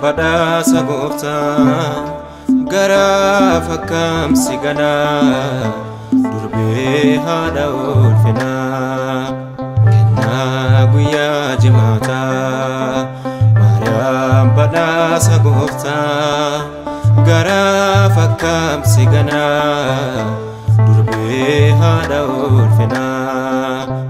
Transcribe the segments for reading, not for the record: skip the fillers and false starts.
Badhaasa gooftaa garaa fakkaamsi ganaa durbee haadha ulfinaa kennaa guyyaa jimaataa Maariyaam badhaasa gooftaa garaa fakkaamsi ganaa durbee haadha ulfinaa.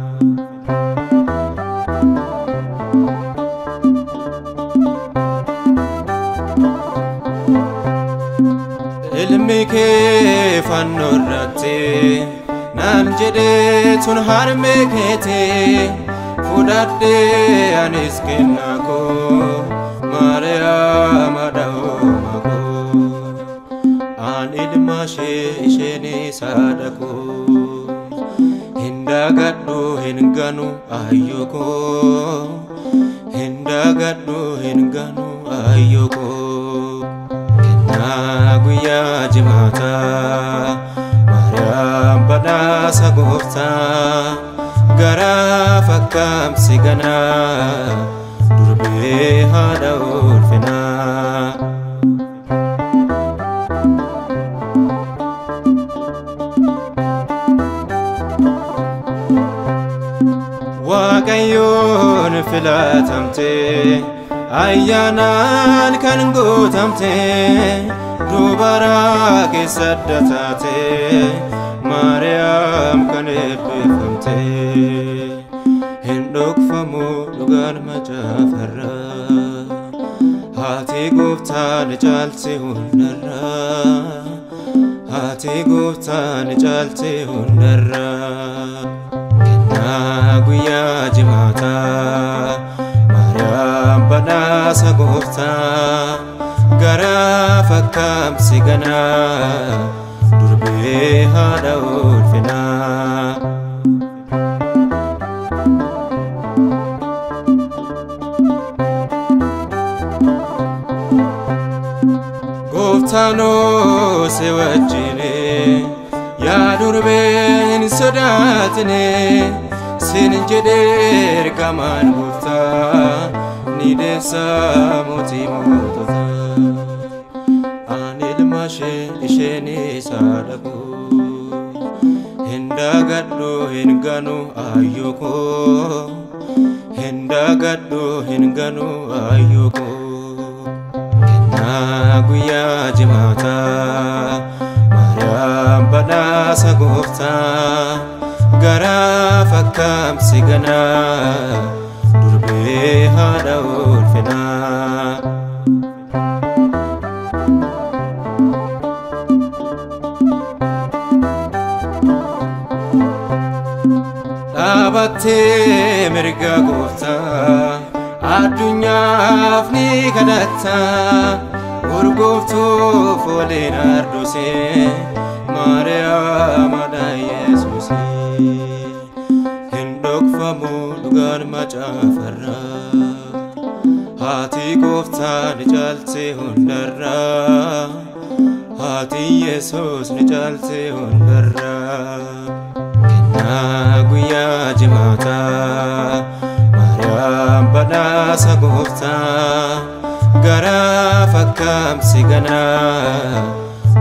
Ilmi kee fannoo irratti naan jedhee tun harmee keetii fudhadhee anis kennaa koo Maariyaam haadha uumaa koo an ilma ishee isheenis haadha koo hin dagadhu hin ganu ayyoo koo hin dagadhu hin ganu ayyoo koo. Kennaa guyyaa jimaataa Maariyaam badhaasa gooftaa garaa fakkaamsi ganaa durbee haadha ulfinaa. Waaqayyoon filatamtee ayyaanaan kan guutamte dubara keessa adda taate Maariyaam kan eebbifamte hin dhokfamu dhugaan macaafarraa haati gooftaa ni caalti hundarraa haati gooftaa ni caalti hundarraa. Kennaa guyyaa jimaataa Maariyaam badhaasa gooftaa garaa fakkaamsi ganaa durbee haadha ulfinaa. Gooftaanoo si wajjini yaa durbee hin sodaatini sin jedhee ergamaan gooftaa ni deessa mootii moototaa ani ilma ishee isheenis haadha koo hin dagadhu hin ganu ayyoo koo hin dagadhu hin ganu ayyoo koo. Kennaa guyyaa jimaataa Maariyaam badhaasa gooftaa garaa fakkaamsi ganaa durbee haadha ulfinaa. Dhaabattee mirga gooftaa addunyaaf ni kadhatta urgooftuu fooliin ardusee Maariyaam haadha Yesuusee hin dhokfamu dhugaan macaafarraa haati gooftaa ni caalti hundarraa haati Yesuus ni caalti hundarraa. Kennaa guyyaa jimaataa Maariyaam badhaasa gooftaa garaa fakkaamsi ganaa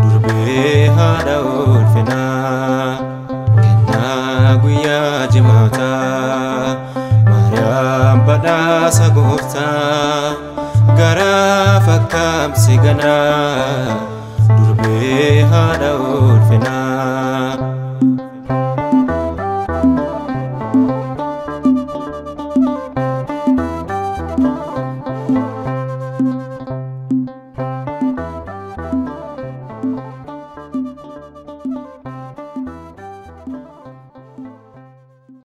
durbee haadha ulfinaa. Kennaa guyyaa jimaataa Maariyaam badhaasa gooftaa garaa fakkaamsi ganaa durbee haadha ulfinaa.